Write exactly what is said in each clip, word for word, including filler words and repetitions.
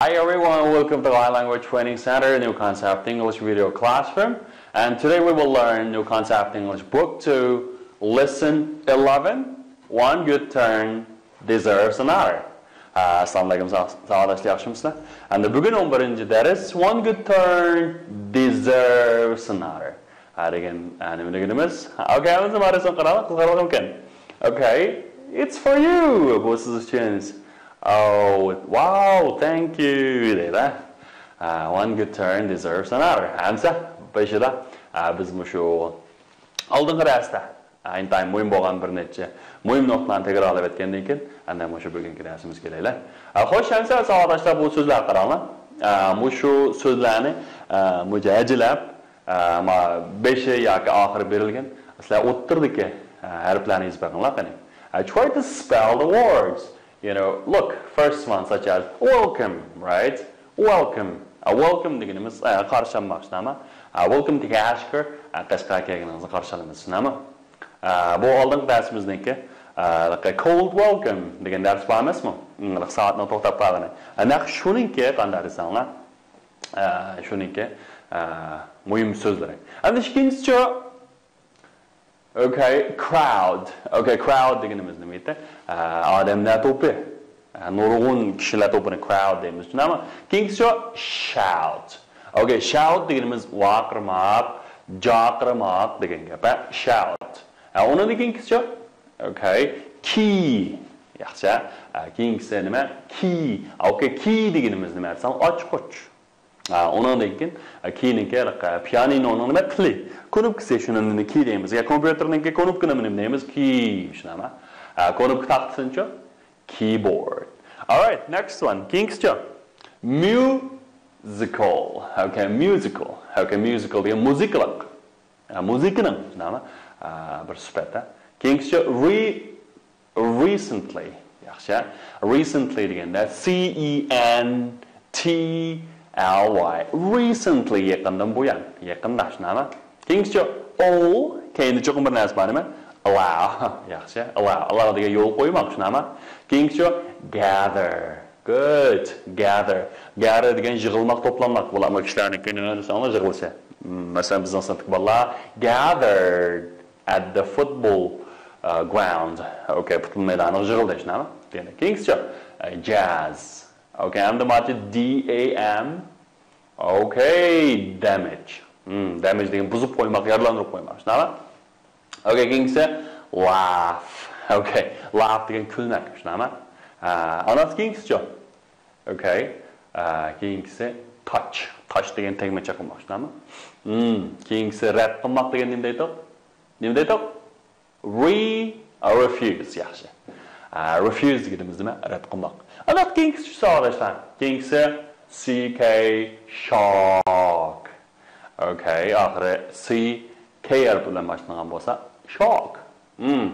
Hi everyone, welcome to High Language Training Center, New Concept English Video Classroom. And today we will learn New Concept English Book two, Lesson eleven, One Good Turn Deserves Another. ئەسسالامۇئەلەيكۇم، ساۋاقداشلار، ياخشىمۇسىلەر؟ ئەمدى بۈگۈن ئون بىرىنچى دەرس، One Good Turn Deserves Another. ھە، دېگەن، ھە، نېمە دېگىنىمىز؟ Okay، ھەممىمىز مارىسون قاراڭلار، قىزىقارلىق ئىكەن. Okay, it's for you. بۇ سىز ئۈچۈن. Oh, wow, thank you دەيدۇ. ھە، One good turn deserves another. ھەمسە بېشىدا، ھە، بىز مۇشۇ ئالدىنقى دەرستە، ھە، ئىنتايىن مۇھىم بولغان بىر نەچچە مۇھىم نۇقتىلارنى تەكرارلاپ ئۆتكەندىن كېيىن، ئەمدى مۇشۇ بۈگۈنكى دەرسىمىزگە كېلەيلى. ھە، خوش، ھەمسە ساۋاقداشلار، بۇ سۆزلەرگە قاراڭلار. ھە، مۇشۇ سۆزلەرنى، ھە، مۇجەجىلەپ، ئە، ما بېشى ياكى ئاخىرى بېرىلگەن، سىلەر ئوتتۇرىدىكى، ئە، ھەرپلەرنى يېزىپ بېقىڭلار قېنى. ئە، try to spell the words. You know, look, first one such as welcome, right? Welcome. ئە، welcome دېگىنىمىز، ئە، قارشى ئالماق، شۇنداقمۇ؟ ئە، welcome to Kashgar. ئە، قەشقەرگە كەلگىنىڭىزنى قارشى ئالىمىز، شۇنداقمۇ؟ ئە، بۇ ئالدىنقى دەرسىمىزنىڭكى، ئە، cold welcome دېگەن دەرس بار ئەمەسمۇ؟ ھىم، سائەتنىڭ توختاپ قالغىنى. ئە، نەق شۇنىڭكى قانداق دېسەڭلار؟ ئە، شۇنىڭكى، ئە، مۇھىم سۆزلىرى. ئەمدى ئىككىنچىسىچۇ؟ Okay, crowd. Okay, crowd دېگىنىمىز نېمە ئىدى؟ ئە، ئادەملەر توپى. ئە، نۇرغۇن كىشىلەر توپىنى crowd دەيمىز، شۇنداقمۇ؟ كېيىنكىسىچۇ؟ Shout. Okay, shout دېگىنىمىز ۋارقىرىماق، جارقىرىماق دېگەن گەپ، ھە؟ Shout. ئە، ئۇنىڭدىن كېيىنكىسىچۇ؟ Okay, key. ياخشى. ئە، كېيىنكىسى نېمە؟ Key. Okay, key دېگىنىمىز نېمە دېسەڭ، ئاچقۇچ. ئە، ئۇنىڭدىن كېيىن، ئە، كېيىنكى، ئە، پىيانىنونىڭ نېمە؟ قىلى. كۇنۇپكىسى، شۇنىڭ key دەيمىز. يا كومپيۇتېرنىڭكى كۇنۇپكىنى نېمە دەيمىز؟ Key، شۇنداقمۇ؟ ئە، كۇنۇپكا تاختىسىنىچۇ؟ Keyboard. Alright, next one. كېيىنكىسىچۇ؟ Musical. Okay, musical. Okay, musical دېگەن مۇزىكىلىق. ئە، مۇزىكىنىڭ، شۇنداقمۇ؟ ئە، بىر سۈپەت، ھە. كېيىنكىسىچۇ؟ Re-، recently. ياخشى. Recently دېگەندە C E N T L Y. Recently، يېقىندىن بۇيان. يېقىندا، شۇنداقمۇ؟ كېيىنكىسىچۇ؟ All. كەينىدە چوقۇم بىر نەرسە بار، نېمە؟ Allow. ياخشى. Allow. Allow دېگەن يول قويماق، شۇنداقمۇ؟ كېيىنكىسىچۇ؟ Gather. Good. Gather. Gather دېگەن يىغىلماق، توپلانماق. بۇلارمۇ كىشىلەرنىڭكى نېمە دېسەڭلار، يىغىلىشى. مم، مەسىلەن، بىزنىڭ سىنىپتىكى بالىلار gathered at the football, uh, ground. Okay, پۇتبول مەيدانىغا يىغىلدى، شۇنداقمۇ؟ دېگەن. كېيىنكىسىچۇ؟ ئە، jazz. Okay, ئەمدى ماچى D A M. Okay, damage. مم، damage دېگەن بۇزۇپ قويماق، يارىلاندۇرۇپ قويماق، شۇنداقمۇ؟ Okay, كېيىنكىسى laugh. Okay, laugh دېگەن كۈلمەك، شۇنداقمۇ؟ ئە، ئاناس كېيىنكىسىچۇ؟ Okay, ئە، كېيىنكىسى touch. Touch دېگەن تەگمە چاقماق، شۇنداقمۇ؟ مم، كېيىنكىسى رەت قىلماق دېگەن نېمە دەيدۇق؟ نېمە دەيدۇق؟ Re-، ئە، refuse، ياخشى. ئە، refuse دېگىنىمىز نېمە؟ رەت قىلماق. ئانداق كېيىنكىسى شۇ ساۋاقداشلار. كېيىنكىسى C K، shock. Okay، ئاخىرى C K ھەرپى بىلەن باشلانغان بولسا، shock. مم.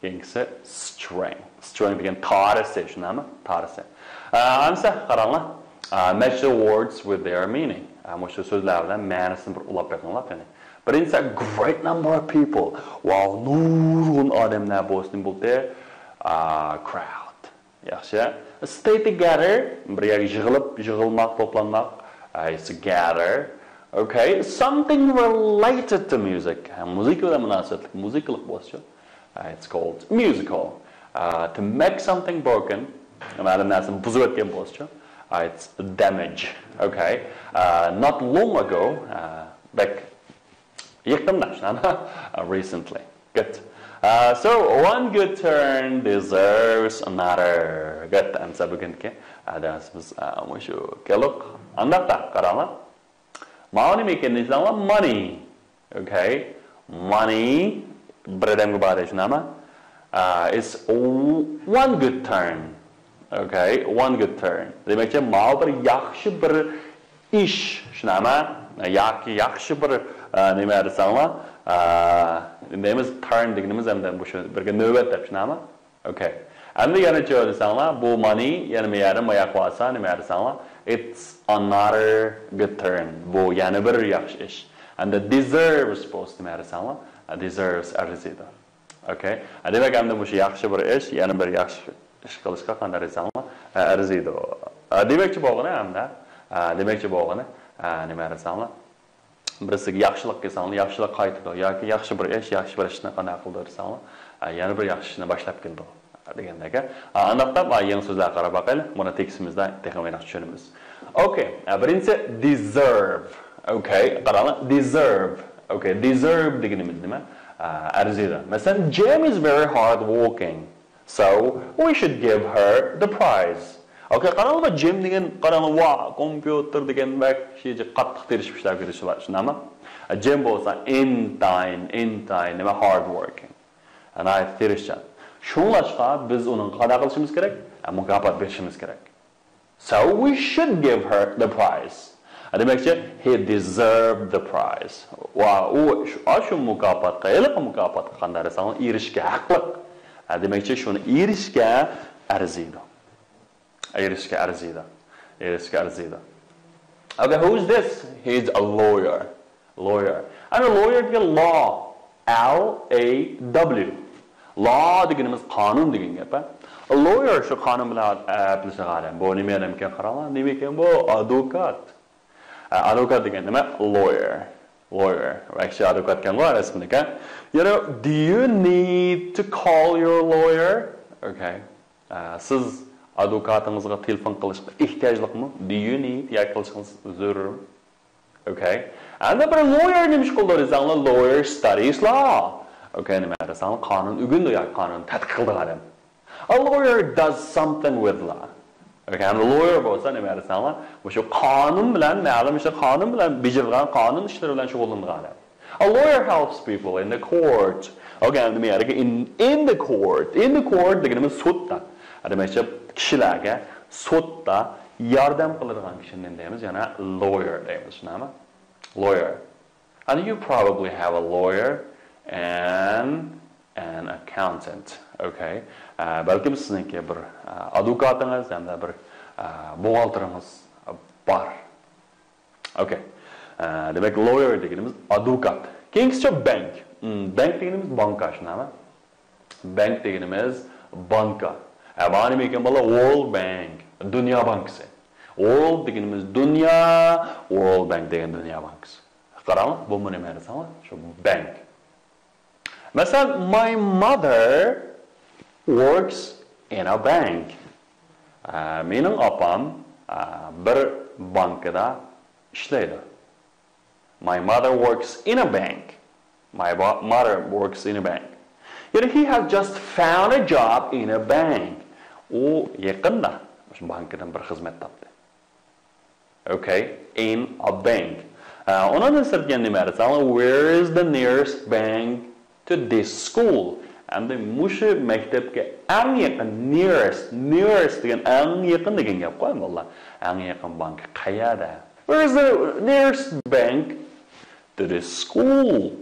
كېيىنكىسى string. String دېگەن تارىسى، شۇنداقمۇ؟ تارىسى. ئە، ئەمسە قاراڭلار. ئە، match the words with their meaning. ئە، مۇشۇ سۆزلەر بىلەن مەنىسىنى بىر ئۇلاپ بېقىڭلار قېنى. بىرىنچىسى، great number of people. Wow، نۇرغۇن ئادەملەر بولسۇن بولدى. ئە، crowd. ياخشى. Stay together، بىر يەرگە يىغىلىپ، يىغىلماق، توپلانماق. ئە، it's gather. Okay, something related to music. ھە، مۇزىكا بىلەن مۇناسىۋەتلىك، مۇزىكىلىق بولسىچۇ. ئە، it's called musical. ئە، to make something broken، مەلۇم نەرسىنى بۇزۇۋەتكەن بولسىچۇ. ئە، it's damage. Okay. ئە، not long ago، ئە، بەك يېقىندا، شۇنداقمۇ؟ Recently. Good. Uh, so, one good turn deserves another. Good. ئەمسە بۈگۈنكى، ئە، دەرسىمىز، ئە، مۇشۇ كېلىق. ئانداقتا، قاراڭلار. ماۋۇ نېمە ئىكەن دېسەڭلار، money. Okay. Money. بىر ئادەمگە بار، شۇنداقمۇ؟ ئە، it's one good turn. Okay, one good turn. دېمەكچى، ماۋۇ بىر ياخشى بىر ئىش، شۇنداقمۇ؟ ياكى ياخشى بىر، ئە، نېمە دېسەڭلار، ئە، نېمە دەيمىز، turn دېگىنىمىز ئەمدى مۇشۇ بىرگە نۆۋەت دەپ، شۇنداقمۇ؟ Okay. ئەمدى يەنە چۆ دېسەڭلار، بۇ money يەنە ما يەردە، ما ياققا بارسا، نېمە دېسەڭلار، it's another good turn. بۇ يەنە بىر ياخشى ئىش. ئەمدى deserves بولسا نېمە دېسەڭلار، deserves ئەرزىيدۇ. Okay. دېمەك، ئەمدى مۇشۇ ياخشى بىر ئىش، يەنە بىر ياخشى ئىش قىلىشقا قانداق دېسەڭلار، ئەرزىيدۇ. ئە، دېمەكچى بولغىنى ھەمدە، ئە، دېمەكچى بولغىنى، ئە، نېمە دېسەڭلار، بىرسىگە ياخشىلىق قىلساڭلار، ياخشىلىق قايتىدۇ ياكى ياخشى بىر ئىش، ياخشى بىر ئىشنى قانداق قىلىدۇ دېسەڭلار، ئە، يەنە بىر ياخشى ئىشنى باشلاپ كېلىدۇ دېگەندەك. ئە، ئانداقتا، ئە، يېڭى سۆزلەرگە قاراپ باقايلى. بۇنى تېكىستىمىزدە تېخىمۇ ئېنىق چۈشىنىمىز. ئوكەي، ئە، بىرىنچىسى deserve. ئوكەي، قاراڭلار، deserve. ئوكەي، deserve دېگىنىمىز نېمە؟ ئە، ئەرزىيدۇ. مەسىلەن، Jim is very hard working. So, we should give her the prize. ئوكەي، قاراڭلار، جىم دېگەن، قاراڭلار، ۋا، كومپيۇتېر دېگەن ۋە شۇنچە قاتتىق تىرىشىپ ئىشلەپ كېتىشى بار، شۇنداقمۇ؟ جىم بولسا، in time، in time، نېمە، hard working. ناھايىتى تىرىشچان. شۇڭلاشقا، بىز ئۇنىڭغا قانداق قىلىشىمىز كېرەك؟ مۇكاپات بېرىشىمىز كېرەك. So, we should give her the prize. دېمەكچى، he deserved the prize. ۋا ئۇ شۇ، ئاشۇ مۇكاپاتقا، ھېلىقى مۇكاپاتقا قانداق دېسەڭ، ئېرىشىشكە ھەقلىق. دېمەكچى، شۇنى ئېرىشىشكە ئەرزىيدۇ. ئېرىشىشكە ئەرزىيدۇ. ئېرىشىشكە ئەرزىيدۇ. Okay, who is this? He's a lawyer. Lawyer. Ana lawyer دېگەن law. L A W. Law دېگىنىمىز قانۇن دېگەن گەپ، ھە. Lawyer شۇ قانۇن بىلەن ئەپلىشىدىغان ئادەم. بۇ نېمە ئادەمكەن قاراڭلار. نېمىكەن بۇ؟ ئادۋوكات. ئە، ئادۋوكات دېگەن نېمە؟ Lawyer. Lawyer. ۋە كىشى ئادۋوكاتكەنغۇ رەسمىدىكى. You know, do you need to call your lawyer? Okay. ئە، سىز ئادۋوكاتىڭىزغا تېلېفون قىلىشقا ئېھتىياجلىقمۇ؟ Do you need ياكى قىلىشىڭىز زۆرۈرمۇ؟ Okay. ئەمدى بىر lawyer نېمە ئىش قىلىدۇ دېسەڭلار، lawyer studies law. Okay، نېمە دېسەڭلار، قانۇن ئۆگىنىدۇ ياكى قانۇن تەتقىق قىلىدىغان ئادەم. A lawyer does something with law. Okay، ھەم lawyer بولسا نېمە دېسەڭلار، مۇشۇ قانۇن بىلەن، مەلۇم ئىشنى قانۇن بىلەن بېجىرىدىغان، قانۇن ئىشلىرى بىلەن شۇغۇللىنىدىغان ئادەم. A lawyer helps people in the court. Okay، ئەمدى مەيەرگە in, in the court. In the court دېگىنىمىز سوتتا. دېمەكچى، كىشىلەرگە سوتتا ياردەم قىلىدىغان كىشىنى نېمە دەيمىز؟ يەنە lawyer دەيمىز، شۇنداقمۇ؟ Lawyer. And you probably have a lawyer and an accountant. Okay. ئە، بەلكىم سىزنىڭكى بىر، ئە، ئادۋوكاتىڭىز ھەمدە بىر، ئە، بوغالتىرىڭىز بار. Okay. ئە، دېمەك، lawyer دېگىنىمىز ئادۋوكات. كېيىنكىسىچە bank. م، bank دېگىنىمىز بانكا، شۇنداقمۇ؟ Bank دېگىنىمىز بانكا. ئە، مانا نېمە ئىكەن، بالىلار؟ World Bank، دۇنيا بانكىسى. World دېگىنىمىز دۇنيا، World Bank دېگەن دۇنيا بانكىسى. قاراڭلار، بۇمۇ نېمە دېسەڭلار؟ شۇ bank. مەسىلەن، my mother works in a bank. ئە، مېنىڭ ئاپام، ئە، بىر بانكىدا ئىشلەيدۇ. My mother works in a bank. My bo-, mother works in a bank. You know, he has just found a job in a bank. ئۇ يېقىندا مۇشۇ بانكىدىن بىر خىزمەت تاپتى. Okay, in a bank. ئە، ئۇنىڭدىن سىرت يەنە نېمە دېسەڭلار؟ Where is the nearest bank to this school? ئەمدى مۇشۇ مەكتەپكە ئەڭ يېقىن، nearest، nearest دېگەن ئەڭ يېقىن دېگەن گەپقۇ، ئەمدى ئەڭ يېقىن بانكا قەيەردە؟ Where is the nearest bank to this school?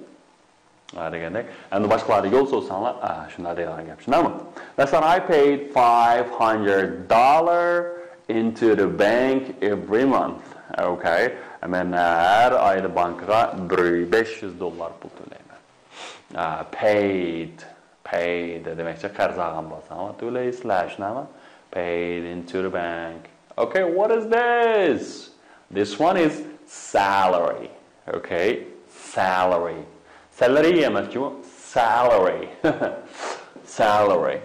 ھە، دېگەندەك. ئەمدى باشقىلاردا يول سورىساڭلار، ئا، شۇنداق دەيدىغان گەپ. شۇنداقمۇ؟ مەسىلەن، I paid five hundred dollar into the bank every month. Okay. مەن، ئا، ھەر ئايدا بانكىغا بىر، بەش يۈز دوللار پۇل تۆلەيمەن. ئا، paid. Paid دېمەكچى، قەرز ئالغان بولساڭلار تۆلەيسىلەر، شۇنداقمۇ؟ Paid into the bank. Okay, what is this? This one is salary. Okay, salary. Salary ئەمەسچۇ، salary. Salary.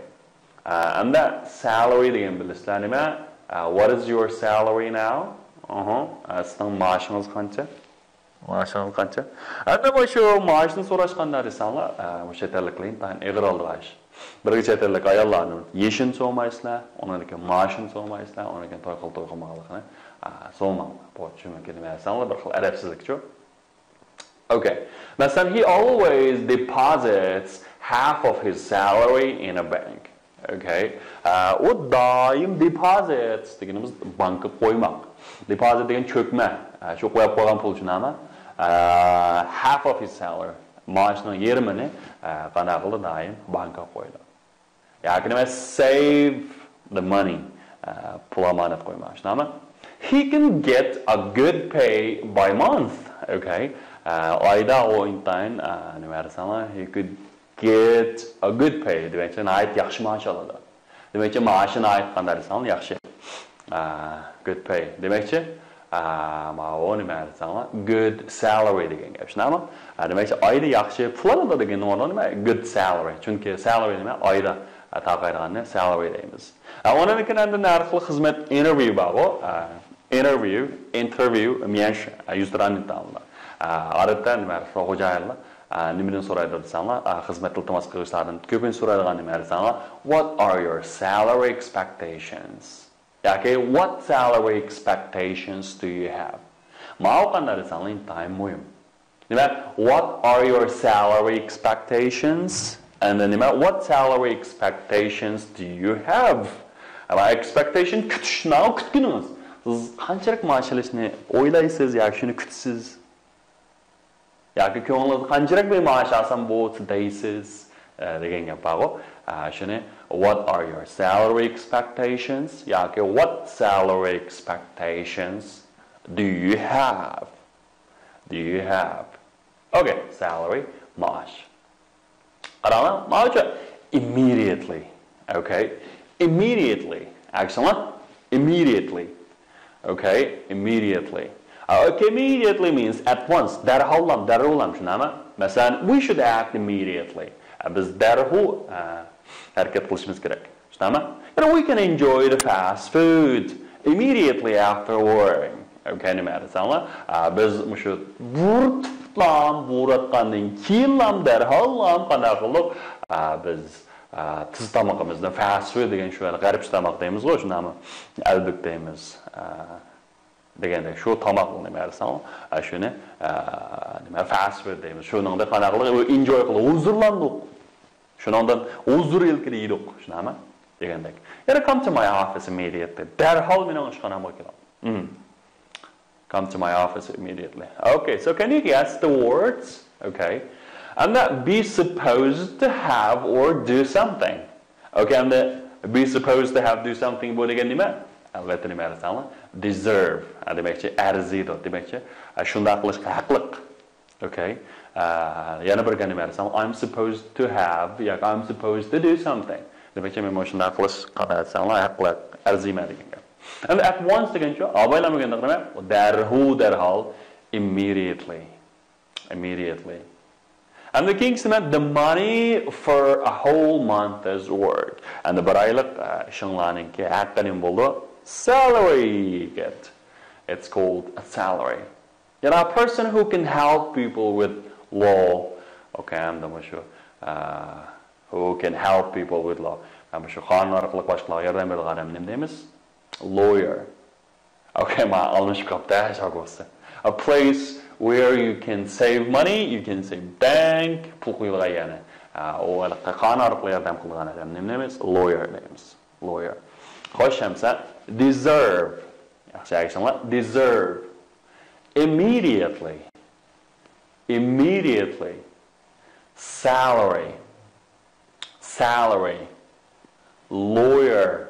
ئە، ئەمدى salary دېگەن بىلىسىلەر نېمە؟ ئە، what is your salary now? ئاھا، ئە، سىزنىڭ مائاشىڭىز قانچە؟ مائاشىڭىز قانچە؟ ئەمدى مۇشۇ مائاشنى سوراشقاندا دېسەڭلار، ئە، بۇ چەت ئەللىكلەر ئىنتايىن ئېغىر ئالىدىغان ئىش. بىرگە چەت ئەللىك ئاياللارنىڭ يېشىنى سورىمايسىلەر، ئۇنىڭدىن كېيىن مائاشىنى سورىمايسىلەر، ئۇنىڭدىن كېيىن توي قىل، توي قىلمىغانلىقىنى، ئە، سورىماڭلار. بۇ چۈنكى نېمە دېسەڭلار، بىر خىل ئەدەپسىزلىكچۇ. Okay. مەسىلەن، he always deposits half of his salary in a bank. Okay. ئە، ئۇ دائىم deposits دېگىنىمىز بانكىغا قويماق. Deposit دېگەن چۆكمە. ئە، شۇ قويۇپ قويغان پۇل شۇنداقمۇ؟ ئە، half of his salary. مائاشنىڭ يېرىمىنى، ئە، قانداق قىلىدۇ؟ دائىم بانكىغا قويىدۇ. ياكى نېمە؟ Save the money. ئە، پۇل ئامانەت قويماق. شۇنداقمۇ؟ He can get a good pay by month. Okay. ئە، ئايدا ئۇ ئىنتايىن، ئە، نېمە دېسەڭلار، he could get a good pay. دېمەكچى، ناھايىتى ياخشى مائاش ئالىدۇ. دېمەكچى، مائاشى ناھايىتى قانداق دېسەڭلار، ياخشى. ئە، Good pay دېمەكچى. ئا، ماۋۇ نېمە دېسەڭلار، good salary دېگەن گەپ، شۇنداقمۇ؟ ئا، دېمەكچى، ئايدا ياخشى پۇل ئالىدۇ دېگەن ئورنىدا نېمە؟ Good salary. چۈنكى salary نېمە؟ ئايدا، ئا، تارقايدىغاننى salary دەيمىز. ئا، ئۇنىڭدىن كېيىن ئاندىن ھەر خىل خىزمەت، interview بارغۇ. ئا، interview، interview، ميەنش، ئا، يۈزتۇران ئىنتانلار. ئا، ئادەتتە نېمە؟ خوجايىنلار، ئا، نېمىدىن سورايدۇ دېسەڭلار، ئا، خىزمەت ئىلتىماس قىلغۇچىلاردىن كۆپىنچە سورايدىغان نېمە دېسەڭلار، what are your salary expectations؟ ياكى what salary expectations do you have؟ ماۋۇ قانداق دېسەڭلار، ئىنتايىن مۇھىم. نېمە؟ What are your salary expectations? And then نېمە؟ What salary expectations do you have? ئەمما expectation كۈتۈش، نېمە كۈتكىنىڭىز؟ سىز قانچىلىك مائاش ئېلىشنى ئويلايسىز ياكى شۇنى كۈتىسىز؟ ياكى كۆڭلىڭىزدە قانچىلىك بىر مائاش ئالسام بولسا دەيسىز، ئە، دېگەن گەپ بارغۇ. ئە، شۇنى، what are your salary expectations ياكى what salary expectations do you have? Do you have? Okay, salary، مائاش. قاراڭلار، ماۋۇچۇ immediately. Okay? Immediately. ئەكسىڭلار؟ Immediately. Okay? Immediately. Uh, okay, immediately means at once. دەرھاللام، دەرھاللام، شۇنداقمۇ؟ مەسىلەن، we should act immediately. ئە، بىز دەرھۇ، ئە، ھەرىكەت قىلىشىمىز كېرەك. شۇنداقمۇ؟ You know, we can enjoy the fast food immediately after work. Okay, نېمە دېسەڭلار؟ ئە، بىز مۇشۇ بۇرۇتلام، بۇرۇتقاندىن كېيىنلام، دەرھاللام قانداق قىلدۇق؟ ئە، بىز، ئە، تېز تامىقىمىزنى، fast food دېگەن شۇ غەربچە تاماق دەيمىزغۇ، شۇنداقمۇ؟ ئەلبۈك دەيمىز. ئە، دېگەندەك، شۇ تاماقنى نېمە دېسەڭلار، ئە، شۇنى، ئە، نېمە، fast food دەيمىز. شۇنىڭدا قانداق قىلدۇق؟ ئۇ enjoy قىلدۇق، ھۇزۇرلاندۇق. شۇنىڭدىن ھۇزۇر ئېلىپ كېلىدۇق، شۇنداقمۇ؟ دېگەندەك. يەنە come to my office immediately. دەرھال مېنىڭ ئىشخانامغا كېلىڭ. Hmm. Come to my office immediately. Okay, so can you guess the words? Okay. And that be supposed to have or do something. Okay, and the be supposed to have, do something بۇ دېگەن نېمە؟ ئەلۋەتتە نېمە دېسەڭلار؟ Deserve. ھە، دېمەكچى، ئەرزىيدۇ دېمەكچى. ھە، شۇنداق قىلىشقا ھەقلىق. Okay. ئە، يەنە بىر گەپ نېمە دېسەڭلار؟ I'm supposed to have ياكى I'm supposed to do something. دېمەكچى، مەن مۇشۇنداق قىلىشقا نېمە دېسەڭلار، ھەقلىق، ئەرزىيمەن دېگەن گەپ. And at once دېگەنچۇ، ئابايلار دېگەندەك نېمە؟ دەرھۇ، دەرھال، immediately. Immediately. ئەمدى كېيىنكىسى نېمە؟ The money for a whole month's work. ئەمدى بىر ئايلىق، ئە، ئىشىڭلارنىڭكى ھەققى نېمە بولىدۇ؟ Salary you get. It's called a salary. You know, a person who can help people with law. Okay, ئەمدى مۇشۇ، ئە، who can help people with law. ئەمدى مۇشۇ قانۇن ئارقىلىق باشقىلارغا ياردەم بېرىدىغان ئادەمنى نېمە دەيمىز؟ Lawyer. Okay، مانا ئالمىشىپ قاپتۇ، ھە، شاگوسى. A place where you can save money, you can save bank، پۇل قويىدىغان يەرنى. ئا، ئۇ ھېلىقى قانۇن ئارقىلىق ياردەم قىلىدىغان ئادەم نېمە دەيمىز؟ Lawyer دەيمىز. Lawyer. خوش، ئەمسە deserve. ياخشى ئەگىشىڭلار. Deserve. Immediately. Immediately. Salary. Salary. Lawyer.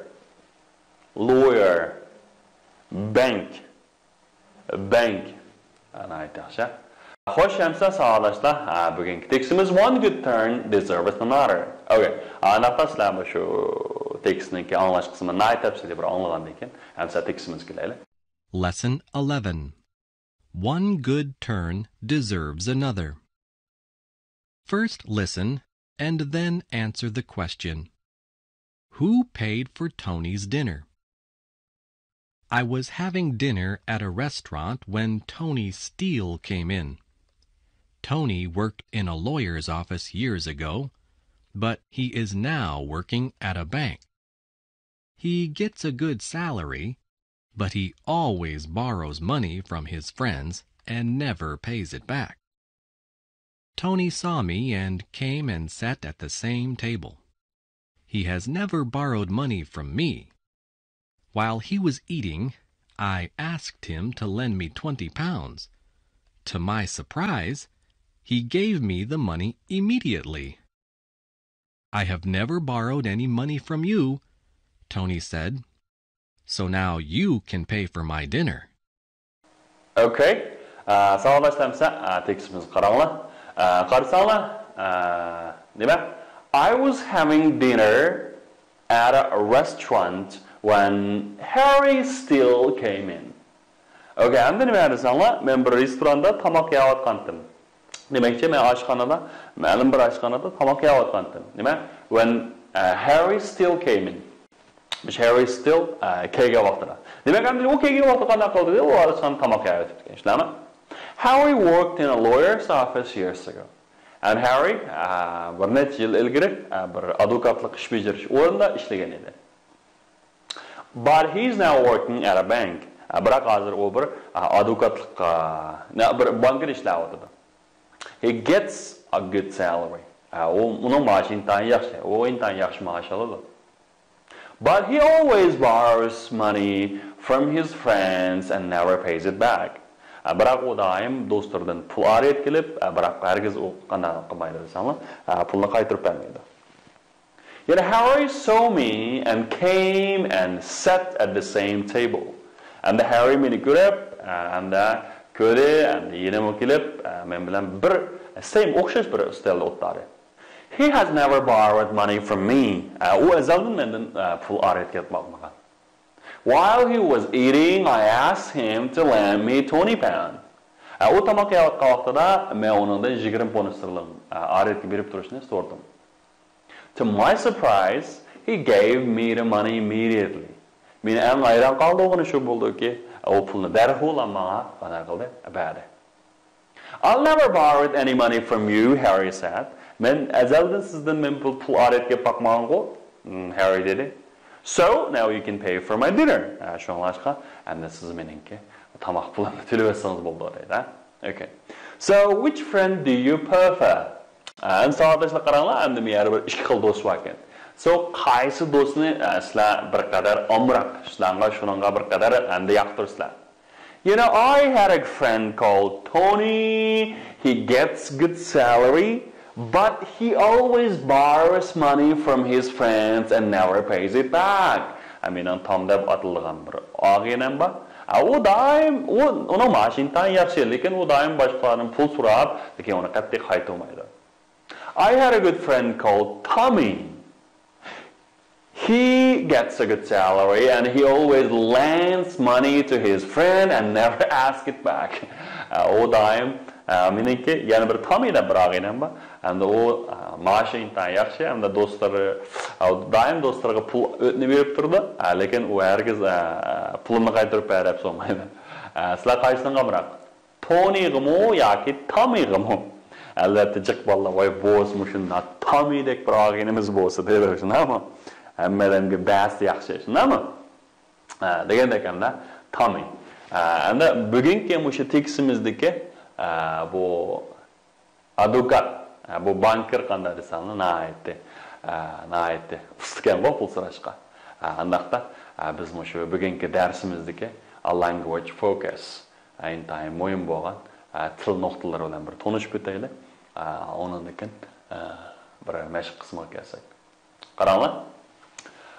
Lawyer. Bank. Bank. ناھايىتى ياخشى. خوش، ئەمسە ساۋاقداشلار، ھە، بۈگۈنكى تېكىستىمىز One good turn deserves another. Okay. ئانداقتا سىلەر مۇشۇ تېكىستنىڭكى ئاڭلاش قىسمىنى ناھايىتى تەپسىلىي بىر ئاڭلىغاندىن كېيىن، ئەمسە تېكىستىمىزگە كېلەيلى. Lesson eleven. One good turn deserves another. First listen and then answer the question. Who paid for Tony's dinner? I was having dinner at a restaurant when Tony Steele came in. Tony worked in a lawyer's office years ago, but he is now working at a bank. He gets a good salary, but he always borrows money from his friends and never pays it back. Tony saw me and came and sat at the same table. He has never borrowed money from me. While he was eating, I asked him to lend me twenty pounds. To my surprise, he gave me the money immediately. I have never borrowed any money from you, Tony said. So now you can pay for my dinner. Okay. ئا، ساۋاقداشلار، ئەمسە، ئا، تېكىستىمىزگە قاراڭلار. ئا، قارىساڭلار، ئا، نېمە؟ I was having dinner at a restaurant When Harry Steele came in. Okay, ئەمدى نېمە دېسەڭلار، مەن بىر رېستوراندا تاماق يەۋاتقانتىم. دېمەكچى، مەن ئاشخانىدا، مەلۇم بىر ئاشخانىدا تاماق يەۋاتقانتىم. نېمە؟ When uh, Harry Steele came in. مۇشۇ Harry Steele uh, كەلگەن ۋاقتىدا. دېمەك، ئەمدى ئۇ كەلگەن ۋاقتىدا قانداق قىلدى؟ ئۇ ئاشخانىدا تاماق يەۋېتىپتىكەن، شۇنداقمۇ؟ Harry worked in a lawyer's office years ago. And Harry uh, بىر نەچچە يىل ئىلگىرى uh, بىر ئادۋوكاتلىق ئىش بېجىرىش ئورنىدا ئىشلىگەن ئىدى. But he's now working at a bank. ئە، بىراق ھازىر ئۇ بىر، ئە، ئادۋوكاتلىق، ئە، نە، بىر بانكىدا ئىشلەۋاتىدۇ. He gets a good salary. ئە، ئۇ، ئۇنىڭ مائاشى ئىنتايىن ياخشى. ئۇ ئىنتايىن ياخشى مائاش ئالىدۇ. But he always borrows money from his friends and never pays it back. ئە، بىراق ئۇ دائىم دوستلىرىدىن پۇل ئارىيەت كېلىپ، ئە، بىراق ھەرگىز ئۇ قانداق قىلمايدۇ دېسەڭلار، ئە، پۇلنى قايتۇرۇپ بەرمەيدۇ. يەنە Harry saw me and came and sat at the same table. ئەمدى ھەررى مېنى كۆرۈپ، ئەمدى كۆردى، ئەمدى يېنىمغا كېلىپ، مەن بىلەن بىر، same، ئوخشاش بىر ئۈستەلدە ئولتۇردى. He has never borrowed money from me. ئۇ ئەزەلدىن مەندىن پۇل ئارىيەت كېلىپ باقمىغان. While he was eating, I asked him to lend me twenty pound. ئۇ تاماق يەۋاتقان ۋاقتىدا مەن ئۇنىڭدىن يىگىرمە پونت ستېرلىنگ ئارىيەتكە بېرىپ تۇرۇشنى سورىدىم. To my surprise, he gave me the money immediately. مېنى ئەڭ ھەيران قالدۇرغىنى شۇ بولدىكى، ئۇ پۇلنى دەرھال ماڭا قانداق قىلدى؟ بەردى. I've never borrowed any money from you, Harry said. مەن ئەزەلدىن سىزدىن مەن پۇل، پۇل ئارىيەتكە باقمىغانغۇ، ھەررى دېدى. So, now you can pay for my dinner. شۇڭلاشقا، ئەمدى سىز مېنىڭكى تاماق پۇلۇمنى تۆلىۋەتسىڭىز بولىدۇ دەيدۇ. Okay. So, which friend do you prefer? ئەمدى ساۋاقداشلار قاراڭلار، ئەمدى بۇ يەردە بىر ئىككى خىل دوست بار ئىكەن. So, قايسى دوستنى، ئە، سىلەر بىر قەدەر ئامراق، سىلەرگە شۇنىڭغا بىر قەدەر ئەمدى ياقتۇرىسىلەر؟ You know, I had a friend called Tony. He gets good salary, but he always borrows money from his friends and never pays it back. ئە، مېنىڭ تام دەپ ئاتىلىدىغان بىر ئاغىنەم بار. ئە، ئۇ دائىم، ئۇ، ئۇنىڭ مائاشى ئىنتايىن ياخشى، لېكىن ئۇ دائىم باشقىلاردىن پۇل سوراپ، لېكىن ئۇنى قەتئىي قايتۇرمايدۇ. I had a good friend called Tommy. He gets a good salary and he always lends money to his friend and never ask it back. ئە، ئۇ دائىم، ئە، مېنىڭكى يەنە بىر تامى دەپ بىر ئاغىنەم بار. ئەمدى ئۇ، ئە، مائاشى ئىنتايىن ياخشى، ئەمدى دوستلىرى، ئە، دائىم دوستلىرىغا پۇل ئۆتۈنۈپ بېرىپ تۇرىدۇ. ئە، لېكىن ئۇ ھەرگىز، ئە، پۇلۇمنى قايتۇرۇپ بەر دەپ سورىمايدۇ. ئە، سىلەر قايسىنىڭغا ئامراق؟ تونىغىمۇ ياكى تامىغىمۇ؟ ئەلۋەتتە، جىق بالىلار، ۋاي، بولسا مۇشۇنداق تامىدەك بىر ئاغىنىمىز بولسا دەيدۇ، شۇنداقمۇ؟ ھەممە ئادەمگە بەرسە ياخشى، شۇنداقمۇ؟ ھە، دېگەندەك ئەمدى تامى. ھە، ئەمدى بۈگۈنكى مۇشۇ تېكىستىمىزدىكى، ھە، بۇ ئادۋوكات، ھە، بۇ بانكىر قانداق دېسەڭلار، ناھايىتى، ھە، ناھايىتى ئۇستىكەنغۇ پۇل سوراشقا. ھە، ئانداقتا، ھە، بىز مۇشۇ بۈگۈنكى دەرسىمىزدىكى language focus، ھە، ئىنتايىن مۇھىم بولغان، ھە، تىل نۇقتىلىرى بىلەن بىر تونۇشۇپ ئۆتەيلى. ھە، ئۇنىڭدىن كېيىن، ھە، بىر مەشىق قىسمىغا كەلسەك. قاراڭلار.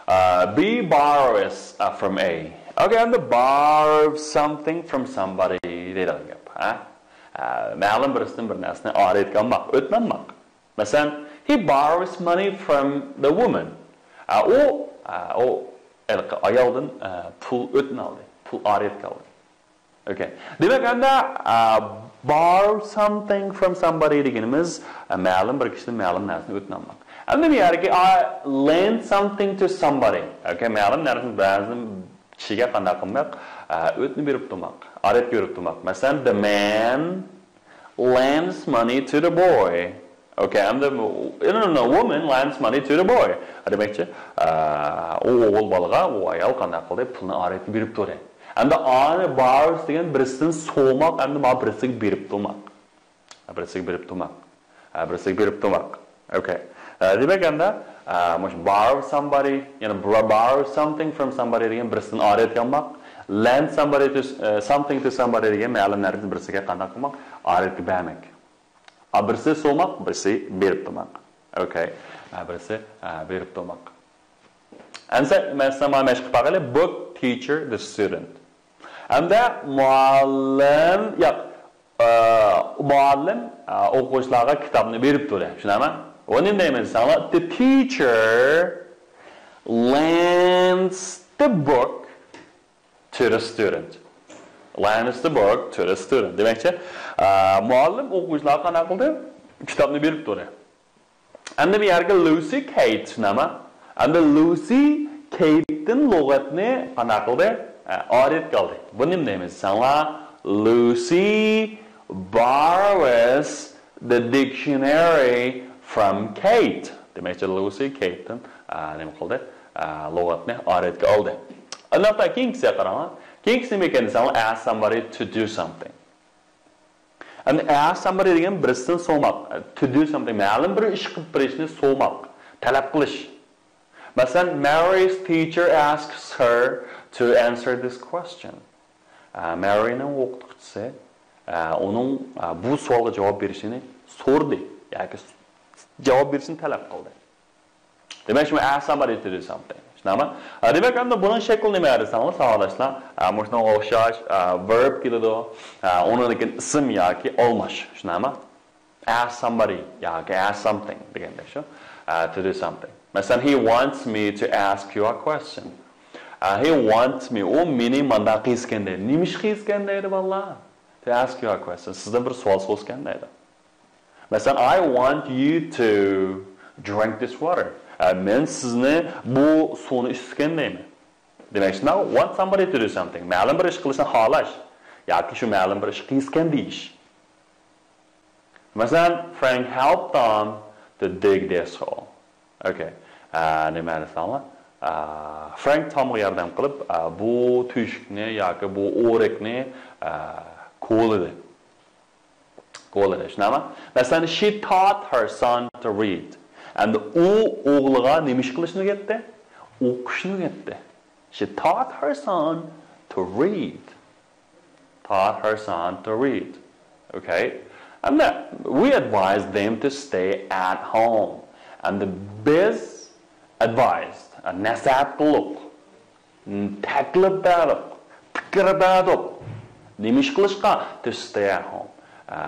ئە، بى باروس، ئە، فروم ئەي. ئوكەي، ئەمدى borrow something from somebody دەيدىغان گەپ. ھە؟ ئە، مەلۇم بىرسىدىن بىر نەرسىنى ئارىيەتكە ئالماق، ئۆتنە ئالماق. مەسىلەن، he borrows money from the woman. ئە، ئۇ، ئە، ئۇ ھېلىقى ئايالدىن، ئە، پۇل ئۆتنە ئالدى، پۇل ئارىيەتكە ئالدى. ئوكەي. دېمەك، ئەمدى، ئە، borrow something from somebody دېگىنىمىز، ئە، مەلۇم بىر كىشىدىن مەلۇم نەرسىنى ئۆتۈنەلمەك. ئەمدى بۇ يەردىكى، I lend something to somebody. ئوكەي، مەلۇم نەرسىنى بەزى كىشىگە قانداق قىلماق؟ ئە، ئۆتنە بېرىپ تۇرماق، ئارىيەتكە بېرىپ تۇرماق. مەسىلەن، the man lends money to the boy. ئوكەي، ئەمدى بۇ، no, no, no, woman lends money to the boy. دېمەكچى، ئە، ئۇ ئوغۇل بالىغا ئۇ ئايال قانداق قىلدى؟ پۇلنى ئارىيەتكە بېرىپ تۇردى. ئەمدى ئانى borrows دېگەن بىرسىدىن سورىماق، ئەمدى مانا بىرسىگە بېرىپ تۇرماق. بىرسىگە بېرىپ تۇرماق. ئە، بىرسىگە بېرىپ تۇرماق. ئوكەي. ئە، دېمەك، ئەمدى، ئە، مۇشۇ borrow somebody، يەنى borrow something from somebody دېگەن بىرسىدىن ئارىيەتكە ئالماق. Lend somebody to، ئە، something to somebody دېگەن مەلۇم نەرسىنى بىرسىگە قانداق قىلماق؟ ئارىيەتكە بەرمەك. ئا، بىرسى سورىماق، بىرسى بېرىپ تۇرماق. ئوكەي. ئا، بىرسى، ئا، بېرىپ تۇرماق. ئەمسە، مەسىلەن، مانا مەشىق باقايلى. Book teacher the student. ئەمدى مۇئەللىم، ياق، ئا، مۇئەللىم، ئا، ئوقۇغۇچىلارغا كىتابنى بېرىپ تۇردى. چۈشىنەمەن؟ ئۇ نېمە دەيمىز دېسەڭلار، the teacher lends the book to the student. Lends the book to the student. دېمەكچى، ئا، مۇئەللىم ئوقۇغۇچىلارغا قانداق قىلدى؟ كىتابنى بېرىپ تۇردى. ئەمدى بۇ يەرگە Lucy Kate نېمە؟ ئەمدى Lucy Kate تىن لۇغەتنى قانداق قىلدى؟ ئا، ئارىيەتكە ئالدى. بۇ نېمە دەيمىز دېسەڭلار، Lucy borrows the dictionary from Kate. دېمەكچى، Lucy Kate تىن، ئا، نېمە قىلدى؟ ئا، لۇغەتنى ئارىيەتكە ئالدى. ئانداقتا كېيىنكىسىگە قاراڭلار. كېيىنكىسى نېمە ئىكەن دېسەڭلار، ask somebody to do something. ئەمدى ask somebody دېگەن بىرسىدىن سورىماق. To do something، مەلۇم بىر ئىش قىلىپ بېرىشنى سورىماق، تەلەپ قىلىش. مەسىلەن، Mary's teacher asks her to answer this question. ئە، مارىنىڭ ئوقۇتقۇچىسى، ئە، ئۇنىڭ، ئە، بۇ سوئالغا جاۋاب بېرىشىنى سورىدى ياكى جاۋاب بېرىشىنى تەلەپ قىلدى. دېمەك، شۇ ask somebody to do something. شۇنداقمۇ؟ ئە، دېمەك، ئەمدى بۇنىڭ شەكلى نېمە دېسەڭلار، ساۋاقداشلار؟ ئە، مۇشۇنىڭغا ئوخشاش، ئە، verb كېلىدۇ. ئە، ئۇنىڭدىن كېيىن ئىسىم ياكى ئالماش. شۇنداقمۇ؟ Ask somebody ياكى ask something دېگەندەك شۇ. ئە، to do something. مەسىلەن، he wants me to ask you a question. ئە، he wants me، ئۇ مېنى مانداق قىلىسىكەن دەيدۇ. نېمە ئىش قىلىسىكەن دەيدۇ، بالىلار؟ To ask you a question. سىزدىن بىر سوئال سورىسىكەن دەيدۇ. مەسىلەن، I want you to drink this water. ئە، مەن سىزنى بۇ سۇنى ئىچسىكەن دەيمەن. دېمەك، now want somebody to do something. مەلۇم بىر ئىش قىلىشنى خالاش. ياكى شۇ مەلۇم بىر ئىش قىلىسىكەن دېيىش. مەسىلەن، Frank helped Tom to dig this hole. Okay. ئە، نېمە دېسەڭلار؟ ئە، فرانك تومغا ياردەم قىلىپ، ئە، بۇ تۆشۈكنى ياكى بۇ ئورەكنى، ئە، كولىدى. كولىدى، شۇنداقمۇ؟ مەسىلەن، she taught her son to read. ئەمدى ئۇ ئوغلىغا نېمە ئىش قىلىشنى ئۆگەتتى؟ ئوقۇشنى ئۆگەتتى. She taught her son to read. Taught her son to read. Okay? And then we advise them to stay at home. And the biz advised, نەسىھەت قىلدۇق، تەكلىپ بەردۇق، پىكىر بەردۇق. نېمە ئىش قىلىشقا؟ To stay at home. ئە،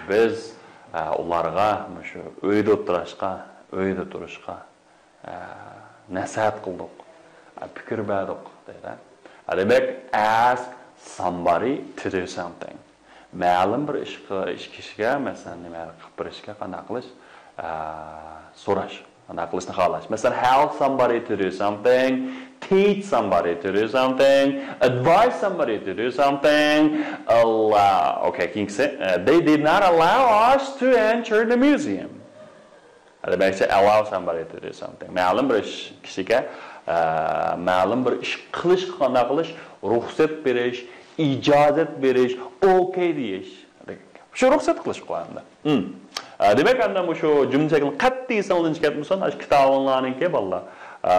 بىز، ئە، ئۇلارغا مۇشۇ ئۆيدە ئولتۇراشقا، ئۆيدە تۇرۇشقا، ئە، نەسىھەت قىلدۇق، ئە، پىكىر بەردۇق دەيدۇ. ئە، دېمەك، ask somebody to do something. مەلۇم بىر ئىشقا، ئىش كىشىگە، مەسىلەن، نېمە قىلىپ بېرىشكە قانداق قىلىش، ئە، سوراش، قانداق قىلىشنى خالاش. مەسىلەن، help somebody to do something, teach somebody to do something, advise somebody to do something, allow. Okay، كېيىنكىسى، ئە، they did not allow us to enter the museum. دېمەكچى، allow somebody to do something. مەلۇم بىر ئىش، كىشىگە، ئە، مەلۇم بىر ئىش قىلىشقا قانداق قىلىش، رۇخسەت بېرىش، ئىجازەت بېرىش، ئوكەي دېيىش. شۇ رۇخسەت قىلىشقا ئەمدى. ھىم. ئە، دېمەك، ئەمدى مۇشۇ جۈملە شەكلىنى قەتئىي ئېسىڭىزدىن چىقارمىسۇن، ئاشۇ كىتابىڭلارنىڭكى بالىلار، ئە،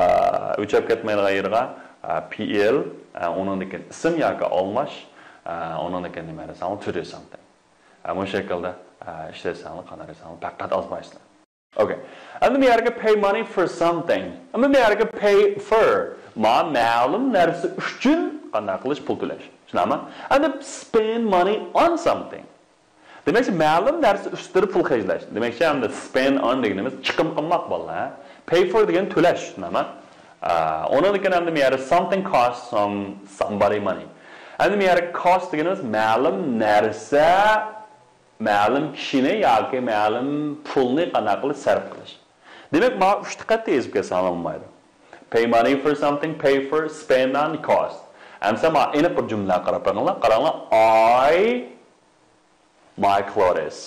ئۆچەپ كەتمەيدىغان يېرىگە، ئە، پېئىل، ئە، ئۇنىڭدىن كېيىن ئىسىم ياكى ئالماش، ئە، ئۇنىڭدىن كېيىن نېمە دېسەڭلار، to do something. ئە، مۇشۇ شەكىلدە، ئە، ئىشلەتسەڭلار، قانداق دېسەڭلار، پەقەت ئازمايسىلەر. Okay. ئەمدى بۇ يەرگە pay money for something. ئەمدى بۇ يەرگە pay for. ما مەلۇم نەرسە ئۈچۈن قانداق قىلىش، پۇل تۆلەش. شۇنداقمۇ؟ ئەمدى spend money on something. دېمەكچى، مەلۇم نەرسە ئۈستىدە پۇل خەجلەش. دېمەكچى، ئەمدى spend on دېگىنىمىز چىقىم قىلماق بالىلار. Pay for دېگەن تۆلەش. شۇنداقمۇ؟ ئا، ئۇنىڭدىن كېيىن ئەمدى بۇ يەردە something costs some، somebody money. ئەمدى بۇ يەردە cost دېگىنىمىز مەلۇم نەرسە مەلۇم كىشىنى ياكى مەلۇم پۇلنى قانداق قىلىش، سەرپ قىلىش. دېمەك، ماڭا ئۈچ دىققەتتە يېزىپ كەتسەڭلار بولمايدۇ. Pay money for something, pay for, spend on, cost. ئەمسە ماڭا ئېنىق بىر جۈملىلەرگە قاراپ بېقىڭلار. قاراڭلار، I my clothes.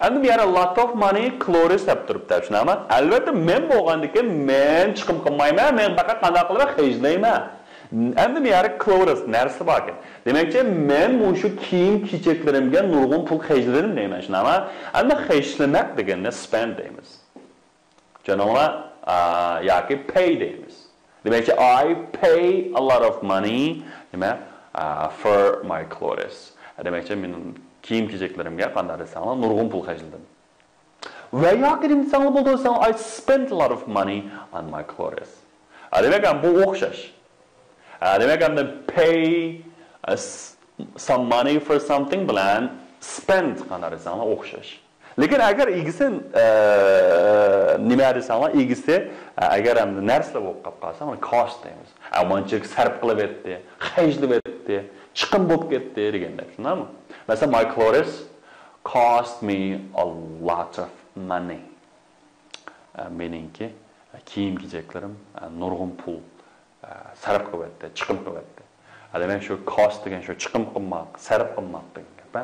ئەمدى بۇ يەردە lot of money clothes دەپ تۇرۇپتۇ، شۇنداقمۇ؟ ئەلۋەتتە، مەن بولغاندىكىن مەن چىقىم قىلمايمەن، مەن پەقەت قانداق قىلىمەن؟ خەجلەيمەن. ئەمدى بۇ يەردە clothes نەرسە باركەن. دېمەكچى، مەن مۇشۇ كىيىم-كېچەكلىرىمگە نۇرغۇن پۇل خەجلىدىم دەيمەن، شۇنداقمۇ؟ ئەمدى خەجلىمەك دېگەننى spend دەيمىز. چۈشەندىڭلار؟ ئا، ياكى pay دەيمىز. دېمەكچى، I pay a lot of money، نېمە؟ ئا، for my clothes. دېمەكچى، مەن كىيىم-كېچەكلىرىمگە قانداق دېسەڭلار، نۇرغۇن پۇل خەجلىدىم. ۋە ياكى نېمە دېسەڭلار بولىدۇ دېسەڭلار، I spent a lot of money on my clothes. ھە، دېمەك، ھەم بۇ ئوخشاش. ھە، دېمەك، ئەمدى pay، ئە، s-، some money for something بىلەن spend قانداق دېسەڭلار ئوخشاش. لېكىن ئەگەر ئىگىسى، ئە، نېمە دېسەڭلار، ئىگىسى، ئە، ئەگەر ئەمدى نەرسىلەر بولۇپ قاپ قالسا، ئۇنى كاست دەيمىز. ئە، مانچىلىك سەرپ قىلىۋەتتى، خەجلىۋەتتى، چىقىم بولۇپ كەتتى دېگەندەك، شۇنداقمۇ؟ مەسىلەن، my clothes cost me a lot of money. ئە، مېنىڭكى، ئە، كىيىم-كېچەكلىرىم، ئە، نۇرغۇن پۇل، ئە، سەرپ قىلىۋەتتى، چىقىم قىلىۋەتتى. ئە، دېمەك، شۇ كاست دېگەن شۇ چىقىم قىلماق، سەرپ قىلماق دېگەن گەپ، ھە؟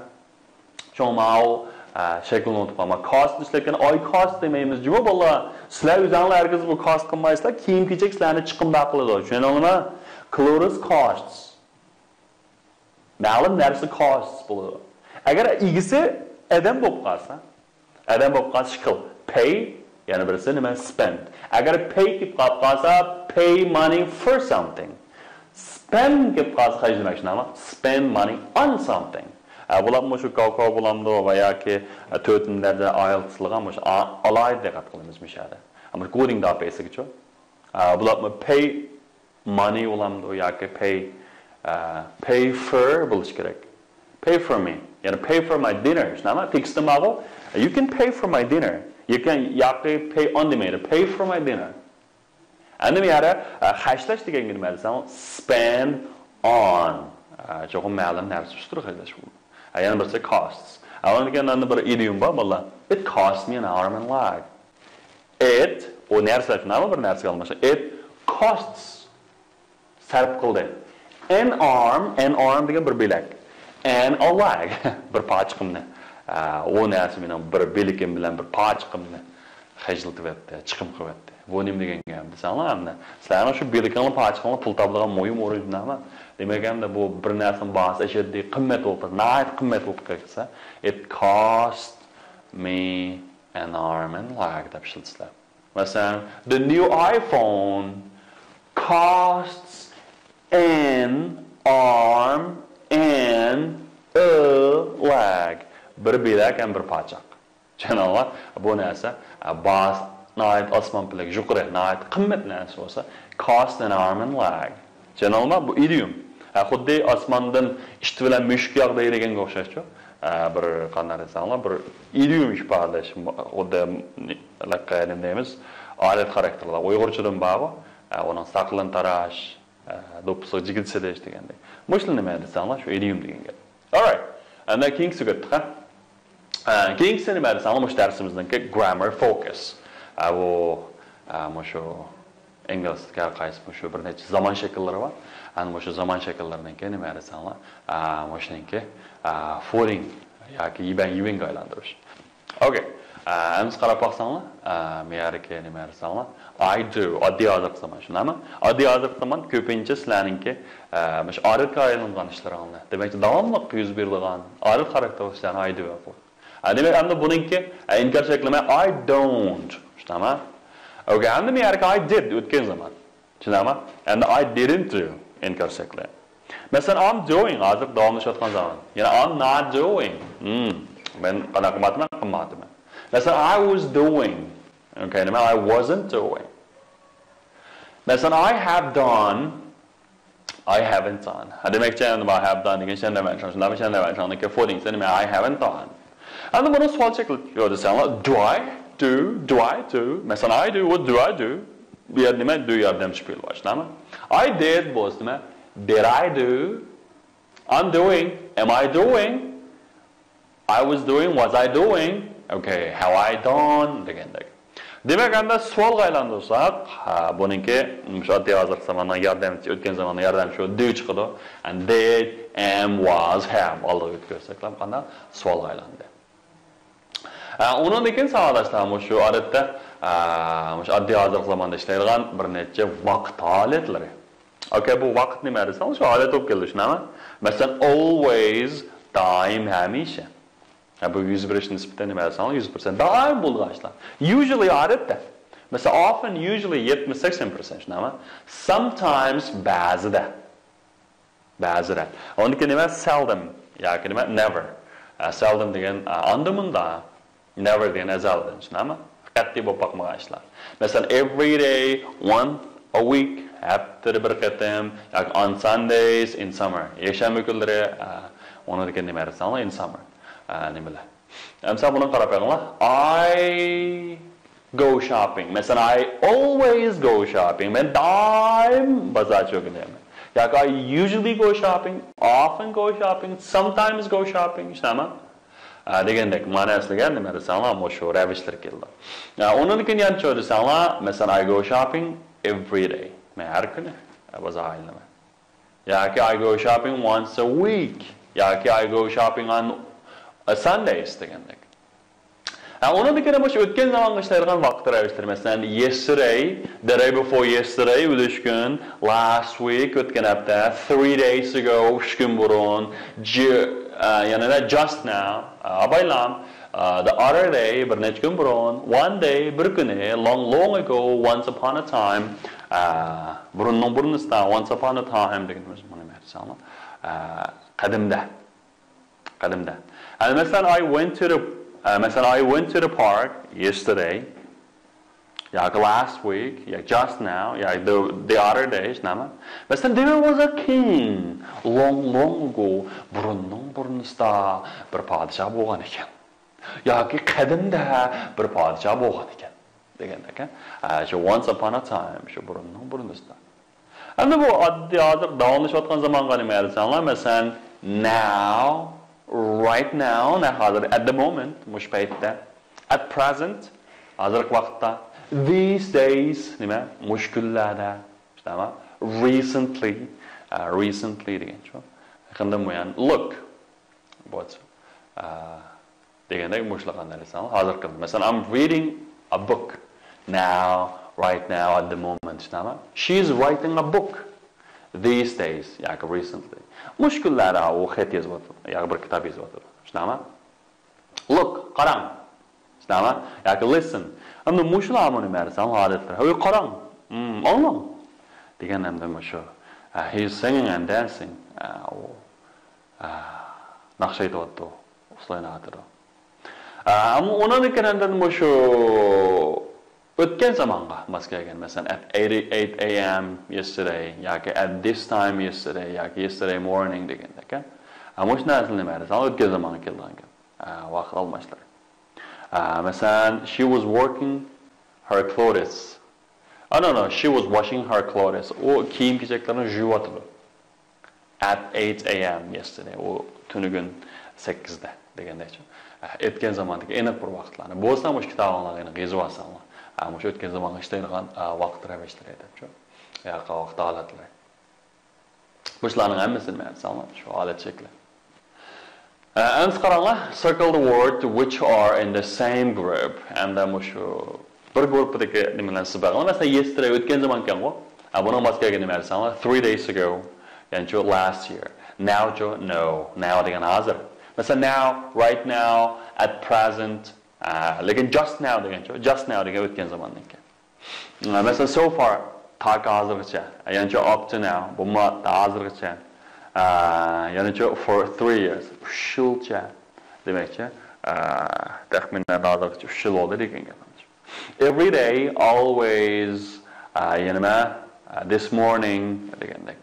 شۇڭا ماۋۇ، ئە، شەكىلنى ئۇنتۇپ قالما. كاست ئىشلەتكەن، ئاي كاست دېمەيمىز جۇمۇ بالىلار. سىلەر ئۆزۈڭلار ھەرگىز بۇ كاست قىلمايسىلەر، كىيىم-كېچەك سىلەرنى چىقىمداق قىلىدۇ. چۈشەندىڭلارمۇ؟ Clothes costs. مەلۇم نەرسە costs بولىدۇ. ئەگەر ئىگىسى ئادەم بولۇپ قالسا، ئادەم بولۇپ قالسا ئىككى خىل. Pay، يەنە بىرسى نېمە؟ Spend. ئەگەر pay كېلىپ قالىپ قالسا، pay money for something. Spend كېلىپ قالسا خەجلىمەك، شۇنداقمۇ؟ Spend money on something. ئە، بۇلار مۇشۇ كاۋكاۋ بولامدۇ ۋە ياكى، ئە، تۆتىنچىلەردە ئايالتىسلىغان مۇشۇ ئا-، ئالاھىدە دىققەت قىلىمىز مۇشۇ يەردە. ئەمما گودىڭ داپېسىگىچۇ. ئە، بۇلارمۇ pay money بولامدۇ ياكى pay، ئە، pay for بولۇشى كېرەك. Pay for me. يەنى pay for my dinner. شۇنداقمۇ؟ تېكىستتا بارغۇ. You can pay for my dinner. You can ياكى pay on دېمەيدۇ. Pay for my dinner. ئەمدى بۇ يەردە، ئە، خەجلەش دېگەنگە نېمە دېسەڭ، spend on. ئە، چوقۇم مەلۇم نەرسە ئۈستىدە خەجلەش بولىدۇ. ئە، يەنە بىرسى costs. ئە، ئۇنىڭدىن كېيىن ئەمدى بىر ئىدىيوم بار، بالىلار. It cost me an arm and leg. It، ئۇ نەرسە، شۇنداقمۇ؟ بىر نەرسىگە ئالماشتۇر. It costs، سەرپ قىلدى. An arm، an arm دېگەن بىر بىلەك. And a leg، بىر پارچىقىمنى. ئە، ئۇ نەرسە مېنىڭ بىر بىلىكىم بىلەن بىر پارچىقىمنى خەجلىتىۋەتتى، چىقىم قىلىۋەتتى. بۇ نېمە دېگەن گەپ دېسەڭلار ئەمدى. سىلەرنىڭ شۇ بىلىكىڭلار، پارچىقىڭلار پۇل تاپىدىغان مۇھىم ئورۇن شۇنداقمۇ؟ دېمەك ئەمدى بۇ بىر نەرسىنىڭ باھاسى ئەشەددىي قىممەت بولۇپ، ناھايىتى قىممەت بولۇپ قالسا، it cost me an arm and leg دەپ ئىشلىتىسىلەر. مەسىلەن، the new iPhone costs an arm and a leg. بىر بىلەك ھەم بىر پاچاق. چۈشەندىڭلار؟ بۇ نەرسە، ئە، باھاسى ناھايىتى ئاسمان پەلەك يۇقىرى، ناھايىتى قىممەت نەرسە بولسا، cost an arm and leg. چۈشەندىڭلارمۇ؟ بۇ ئىدىيوم. ئە، خۇددى ئاسماندىن ئىت بىلەن مۈشۈك ياغدى دېگەنگە ئوخشاشچۇ. ئە، بىر قانداق دېسەڭلار، بىر ئىدىيوم ئىپادىلەش. خۇددى، نېمە دەيمىز؟ ئادەت خاراكتېرلىق. ئۇيغۇرچىدىن بارغۇ. ئە، ئۇنىڭ ساقىلىنى تاراش، ئە، دوپپىسىغا جىگىت سېلىش دېگەندەك. مۇشۇلار نېمە دېسەڭلار، شۇ ئىدىيوم دېگەن گەپ. Alright. ئەمدى كېيىنكىسىگە ئۆتتۇق، ھە؟ ئە، كېيىنكىسى نېمە دېسەڭلار، مۇشۇ دەرسىمىزنىڭكى grammar focus. ئە، بۇ، ئە، مۇشۇ ئىنگلىزدىكى ھەر قايسى مۇشۇ بىر نەچچە زامان شەكىللىرى بار. ئەنە مۇشۇ زامان شەكىللىرىنىڭكى نېمە دېسەڭلار، ئە، مۇشۇنىڭكى، ئە، فورىڭ ياكى يىبەن يۈۋىنگە ئايلاندۇرۇش. ئوكەي. ئە، ئەمدى قاراپ باقساڭلار، ئە، مەيەردىكى نېمە دېسەڭلار، I do، ئاددىي ھازىرقى زامان، شۇنداقمۇ؟ ئاددىي ھازىرقى زامان كۆپىنچە سىلەرنىڭكى، ئە، مۇشۇ ئادەتكە ئايلانغان ئىشلىرىڭلار. دېمەك، داۋاملىق يۈز بېرىدىغان ئادەت خاراكتېرلىك ئىشلارنى I do قىلىدۇ. ئە، دېمەك، ئەمدى بۇنىڭكى، ئە، ئىنكار شەكلى مەن I don't. شۇنداقمۇ؟ ئوكەي، ئەمدى مەيەردىكى I did ئۆتكەن زامان. چۈشەندىڭلارمۇ؟ ئەمدى I didn't do ئىنكار شەكلى. مەسىلەن، I'm doing، ھازىر داۋاملىشىۋاتقان زامان. يەنە I'm not doing. Hmm، مەن قانداق قىلمايتتىمەن؟ قىلمايتتىمەن. مەسىلەن، I was doing. ئوكەي، نېمە؟ I wasn't doing. مەسىلەن، I have done. I haven't done. ھە، دېمەكچى، ئەمدى I have done دېگەن شەندە مەن شۇ، شۇنداقمۇ؟ شەندە مەن شۇ، for things، نېمە؟ I haven't done. ئەمدى بۇنى سوئال شەكلىدە دېسەڭلار، do I do, do I do? مەسىلەن، I do، do I do? بۇ يەردە نېمە؟ Do ياردەمچى پېئىل بار، شۇنداقمۇ؟ I did بولسا نېمە؟ Did I do? I'm doing. Am I doing? I was doing, was I doing? Okay, have I done? دېگەندەك. دېمەك، ئەمدى سوئالغا ئايلاندۇرساق، ھە، بۇنىڭكى مۇشۇ ئاددىي ھازىرقى زاماننىڭ ياردەمچى، ئۆتكەن زاماننىڭ ياردەمچى do چىقىدۇ. And did, am, was, have ئالدىغا ئۆتكۈزسەكلا قانداق؟ سوئالغا ئايلاندى. ئە، ئۇنىڭدىن كېيىن ساۋاقداشلار، مۇشۇ ئادەتتە، ئە، مۇشۇ ئاددىي ھازىرقى زاماندا ئىشلەيدىغان بىر نەچچە ۋاقىت ھالەتلىرى. ئوكەي، بۇ ۋاقىت نېمە دېسەڭ، شۇ ھالەت بولۇپ كېلىدۇ، شۇنداقمۇ؟ مەسىلەن، always، دائىم، ھەمىشە. ھە، بۇ يۈز بېرىش نىسبىتى نېمە دېسەڭ، يۈز پىرسەنت. دائىم بولىدىغان ئىشلار. Usually، ئادەتتە. مەسىلەن، often، usually، يەتمىش، سەكسەن پىرسەنت، شۇنداقمۇ؟ Sometimes، بەزىدە. بەزىدە. ئۇنىڭدىكى نېمە؟ Seldom ياكى نېمە؟ Never. ئە، seldom دېگەن، ئە، ئاندا-مۇندا. Never دېگەن ئەزەلدىن، شۇنداقمۇ؟ قەتئىي بولۇپ باقمىغان ئىشلار. مەسىلەن، every day، once a week، ھەپتىدە بىر قېتىم، ياكى on Sundays in summer، يەكشەنبە كۈنلىرى، ئە، ئۇنىڭدىكى نېمە دېسەڭلار، in summer. ئە، نېمىلەر؟ ئەمسە بۇنىڭغا قاراپ بېقىڭلار. I go shopping. مەسىلەن، I always go shopping. مەن دائىم بازارچىلىق قىلىمەن. ياكى I usually go shopping, often go shopping, sometimes go shopping. شۇنداقمۇ؟ ئە، دېگەندەك مانا ئەسلىگە نېمە دېسەڭلار، مۇشۇ رەۋىشلەر كېلىدۇ. ئە، ئۇنىڭدىن كېيىن يەنە چۆ دېسەڭلار، مەسىلەن، I go shopping every day. مەن ھەر كۈنى، ئە، بازارغا ئايلىنىمەن. ياكى I go shopping once a week. ياكى I go shopping on, ئە، Sundays دېگەندەك. ھە، ئۇنىڭدىن كېيىن مۇشۇ ئۆتكەن زامانغا ئىشلەيدىغان ۋاقىت رەۋىشلىرى، مەسىلەن، yesterday، the day before yesterday، ئۆلۈشكۈن، last week، ئۆتكەن ھەپتە، three days ago، ئۈچ كۈن بۇرۇن، ju-، ئە، يەنە just now، ئە، ئابايلام، ئە، the other day، بىر نەچچە كۈن بۇرۇن، one day، بىر كۈنى، long, long ago، once upon a time، ئە، بۇرۇننىڭ بۇرۇنىسىدا، once upon a time دېگىنىمىز بۇنى مەنىسى، ئە، قەدىمدە. قەدىمدە. ئەمدى مەسىلەن، I went to the، ئە، مەسىلەن، I went to the park yesterday. ياكى last week، ياكى just now، ياكى the, the other day، شۇنداقمۇ؟ مەسىلەن، there was a king long, long ago. بۇرۇننىڭ بۇرۇنىسىدا بىر پادىشاھ بولغان ئىكەن. ياكى قەدىمدە بىر پادىشاھ بولغان ئىكەن. دېگەندەك، ھە، شۇ once upon a time، شۇ بۇرۇننىڭ بۇرۇنىسىدا. ئەمدى بۇ ئاددىي ھازىر داۋاملىشىۋاتقان زامانغا نېمە دېسەڭلار، مەسىلەن، now، right now، نە ھازىر، at the moment، مۇشۇ پەيتتە، at present، ھازىرقى ۋاقىتتا، these days، نېمە، مۇشۇ كۈنلەردە، شۇنداقمۇ؟ Recently، ئە، recently دېگەن شۇ. يېقىندىن بۇيان، look، بۇ، ئە، دېگەندەك مۇشۇلارغا قانداق دېسەڭ، ھازىرقى، مەسىلەن، I'm reading a book now, right now, at the moment، شۇنداقمۇ؟ She is writing a book these days، ياكى recently. مۇشۇ كۈنلەردە ئۇ خەت يېزىۋاتىدۇ، ياكى بىر كىتاب يېزىۋاتىدۇ. شۇنداقمۇ؟ Look، قاراڭ. شۇنداقمۇ؟ ياكى listen. ئەمدى مۇشۇلارمۇ نېمە دېسەڭ، ھالەتلەر. ھەي، قاراڭ. ھىم، ئاڭلاڭ. دېگەن ئەمدى مۇشۇ. He is singing and dancing. ئە، ئۇ ئە، ناخشا ئېيتىۋاتىدۇ، ئۇسسۇل ئويناۋاتىدۇ. ئە، ئەمما ئۇنىڭدىن كېيىن ئاندىن مۇشۇ ئۆتكەن زامانغا ماس كەلگەن، مەسىلەن، at eight, eight A M yesterday ياكى at this time yesterday ياكى yesterday morning دېگەندەك، ئە. ئە، مۇشۇ نەرسىلەر نېمە دېسەڭ، ئۆتكەن زامانغا كېلىدىغان گەپ. ئە، ۋاقىت ئالماشلىرى. ئە، مەسىلەن، she was working her clothes. ئە، no, no, she was washing her clothes. ئۇ كىيىم-كېچەكلىرىنى يۇيۇۋاتىدۇ. At eight A M yesterday. ئۇ تۈنۈگۈن سەككىزدە دېگەندەكچۇ. ئۆتكەن زاماندىكى ئېنىق بىر ۋاقىتلارنى. بولسا مۇشۇ كىتابىڭلارغا ئېنىق يېزىۋالساڭلار. ھە، مۇشۇ ئۆتكەن زامانغا ئىشلەيدىغان، ئە، ۋاقىت رەۋىشلىرى دەپچۇ. ياكى ۋاقىت ھالەتلىرى. مۇشۇلارنىڭ ھەممىسىنى مەن ساڭلار شۇ ھالەت شەكلى. ئە، ئەمسە قاراڭلار، circle the word which are in the same group. ئەمدى مۇشۇ بىر گۇرۇپپىدىكى نېمىلەرنى سىزىپ بېقىڭلار. مەسىلەن، yesterday ئۆتكەن زامانكەنغۇ. ئە، بۇنىڭ ماس كەلگىنى نېمە دېسەڭلار، three days ago. يەنىچۇ last year. Now چۇ، no. Now دېگەن ھازىر. مەسىلەن، now، right now، at present. ئە، لېكىن just now دېگەنچۇ، just now دېگەن ئۆتكەن زاماندىكى. مەسىلەن، so far، تاكى ھازىرغىچە. يەنىچۇ up to now، بولما ھازىرغىچە. ئە، يەنىچۇ for three years، ئۈچ يىلچە. دېمەكچى، ئە، تەخمىنەن ھازىرغىچە ئۈچ يىل بولدى دېگەن گەپ. Every day، always، ئە، يەنە نېمە، ئە، this morning دېگەندەك.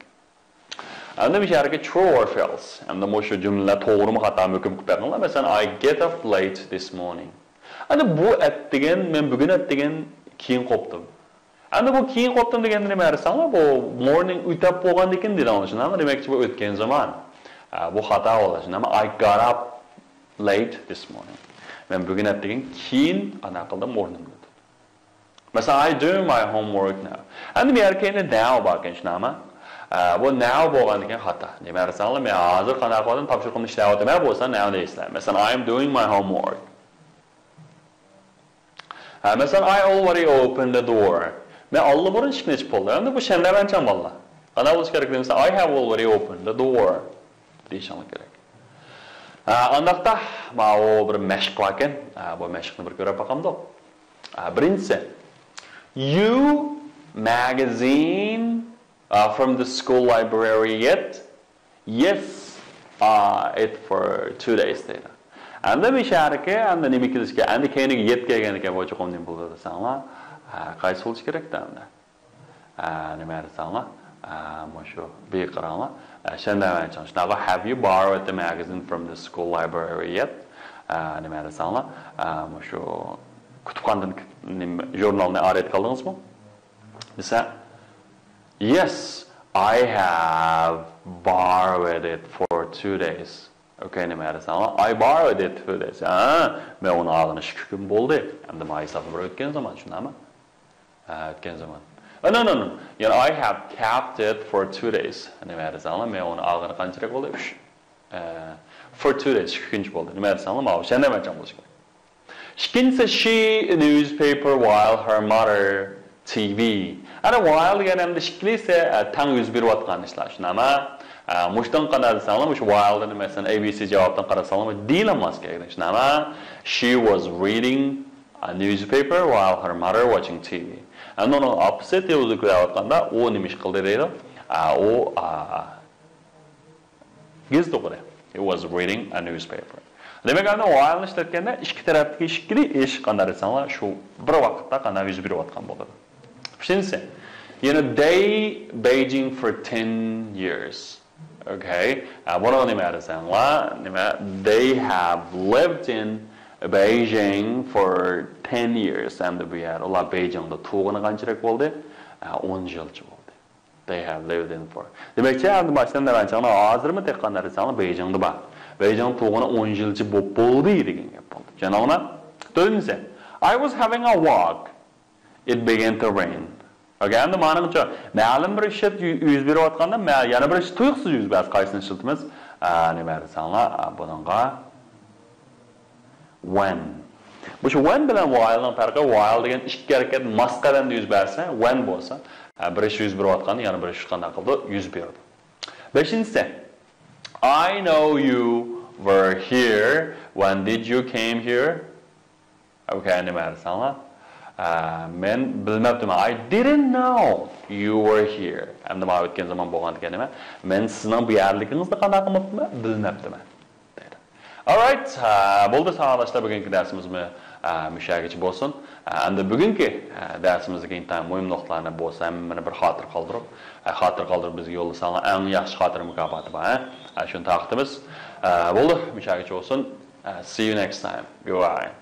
ئەمدى مۇشۇ يەرگە true or false. ئەمدى مۇشۇ جۈملىلەر توغرىمۇ خاتامۇ ھۆكۈم قىلىپ بېقىڭلار. مەسىلەن، I get up late this morning. ئەمدى بۇ ئەتىگەن، مەن بۈگۈن ئەتىگەن كېيىن قوپتۇم. ئەمدى بۇ كېيىن قوپتۇم دېگەندە نېمە دېسەڭلار، بۇ morning ئۆتەپ بولغاندىن كېيىن دېدىڭلار، شۇنداقمۇ؟ دېمەكچى، بۇ ئۆتكەن زامان. ئە، بۇ خاتا بولدى، شۇنداقمۇ؟ I got up late this morning. مەن بۈگۈن ئەتىگەن كېيىن قانداق قىلدىم، ئورنۇمدىن تۇردۇم. مەسىلەن، I do my homework now. ئەمدى بۇ يەردە كەينىدە now باركەن، شۇنداقمۇ؟ ئە، بۇ now بولغاندىكىن خاتا. نېمە دېسەڭلار، مەن ھازىر قانداق قىلىۋاتىمەن، تاپشۇرۇقۇمنى ئىشلەۋاتىمەن، بولسا now دەيسىلەر. مەسىلەن، I am doing my homework. ئە، مەسىلەن، I already opened the door. مەن ئاللىبۇرۇن ئىشىكنى ئېچىپ بولدۇم. ئەمدى بۇ شەندەۋەنچاڭ بالىلار. قانداق بولۇشى كېرەك دېمىسە، I have already opened the door دېيىشىڭلار كېرەك. ئە، ئانداقتا، ماۋۇ بىر مەشىق باركەن. ئە، بۇ مەشىقنى بىر كۆرۈپ باقامدۇق؟ ئە، بىرىنچىسى، you magazine، ئە، from the school library yet؟ Yes, ئە، it for two days دەيدۇ. ئەمدى مۇشۇ يەرگە ئەمدى نېمە كېلىشكە، ئەمدى كەينىگە yet كەلگەن ئىكەن، بۇ چوقۇم نېمە بولىدۇ دېسەڭلار، ئە، قايسى بولۇشى كېرەكتى ئەمدى؟ ئە، نېمە دېسەڭلار، ئە، مۇشۇ بىر قاراڭلار. ئە، شەندەۋەنچاڭ. شۇنداققۇ، have you borrowed the magazine from the school library yet؟ ئە، نېمە دېسەڭلار، ئە، مۇشۇ كۇتۇپخانىدىن نېمە، ژۇرنالنى ئايرىۋېتىپ قالدىڭىزمۇ دېسە، Yes, I have borrowed it for two days. Okay, نېمە دېسەڭلار، I borrowed it two days. ھە، مەن ئۇنى ئالغىنى ئىككى كۈن بولدى. ئەمدى ما ھېسابى بىر ئۆتكەن زامان، شۇنداقمۇ؟ ھە، ئۆتكەن زامان. No, no, no. يەنى I have kept it for two days. نېمە دېسەڭلار، مەن ئۇنى ئالغىنى قانچىلىك بولدى؟ ئۈچ. ئە، for two days، ئىككى كۈنچە بولدى. نېمە دېسەڭلار، ماۋۇ چەندە مەنچاڭ بولۇشى كېرەك. ئىككىنچىسى، she a newspaper while her mother T V. ئەنە while دېگەن ئەمدى ئىككىلىسى، ئە، تەڭ يۈز بېرىۋاتقان ئىشلار، شۇنداقمۇ؟ ئە، مۇشتىن قانداق دېسەڭلار، مۇشۇ while دىن مەسىلەن، A B C جاۋابتىن قارىساڭلار، مۇشۇ دېيىلماس كېرەك، شۇنداقمۇ؟ She was reading a newspaper while her mother watching T V. ئەمدى ئۇنىڭ ئاپىسى تېلېۋىزور كۆرۈۋاتقاندا، ئۇ نېمە ئىش قىلدى دەيدۇ؟ ئە، ئۇ، ئە، گېزىت ئوقۇدى. He was reading a newspaper. دېمەك، ئەمدى while نى ئىشلەتكەندە ئىككى تەرەپتىكى ئىككىلى ئىش قانداق دېسەڭلار، شۇ بىر ۋاقىتتا قانداق يۈز بېرىۋاتقان بولىدۇ. ئۈچىنچىسى، you know, they Beijing for ten years. Okay. ئە، بۇنىڭغا نېمە دېسەڭلار، نېمە، they have lived in Beijing for ten years. ئەمدى بۇ يەر، ئۇلار بېيجىڭدا تۇرغىنى قانچىلىك بولدى؟ ئە، ئون يىلچە بولدى. They have lived in for. دېمەكچى، ئەمدى ماشىنا نەۋەنچاڭلار ھازىرمۇ تېخى قانداق دېسەڭلار، بېيجىڭدا بار. بېيجىڭدا تۇرغىنى ئون يىلچە بولۇپ بولدى دېگەن گەپ بولدى. چۈشەندىڭلار؟ تۆتىنچىسى، I was having a walk. It began to rain. Okay، ئەمدى مانىڭچە مەلۇم بىر ئىش يۈ-، يۈز بېرىۋاتقاندا، مە-، يەنە بىر ئىش تۇيۇقسىز يۈز بەرسە، قايسىنى ئىشلىتىمىز؟ ئە، نېمە دېسەڭلار، ئە، بۇنىڭغا when. مۇشۇ when بىلەن while نىڭ پەرقى، while دېگەن ئىككى ھەرىكەت ماس قەدەمدە يۈز بەرسە، when بولسا، ئە، بىر ئىش يۈز بېرىۋاتقاندا يەنە بىر ئىش قانداق قىلىدۇ؟ يۈز بېرىدۇ. بەشىنچىسى، I know you were here. When did you came here? Okay، نېمە دېسەڭلار؟ ئە، مەن بىلمەپتىمەن. I didn't know you were here. ئەمدى مانا ئۆتكەن زامان بولغاندىكىن نېمە؟ مەن سىزنىڭ بۇ يەرلىكىڭىزنى قانداق قىلماپتىمەن؟ بىلمەپتىمەن. دەيدۇ. Alright، ئە، بولدى، ساۋاقداشلار، بۈگۈنكى دەرسىمىزمۇ، ئە، مۇشۇ يەرگىچە بولسۇن. ئە، ئەمدى بۈگۈنكى، ئە، دەرسىمىزدىكى ئىنتايىن مۇھىم نۇقتىلارنى بولسا ھەممىنى بىر خاتىرە قالدۇرۇپ، ئە، خاتىرە قالدۇرۇپ بىزگە يوللىساڭلار ئەڭ ياخشى خاتىرە مۇكاپاتى بار، ھە؟ ئە، شۇنى تارقىتىمىز. ئە، بولدى، مۇشۇ يەرگىچە بولسۇن. ئە، see you next time. Goodbye.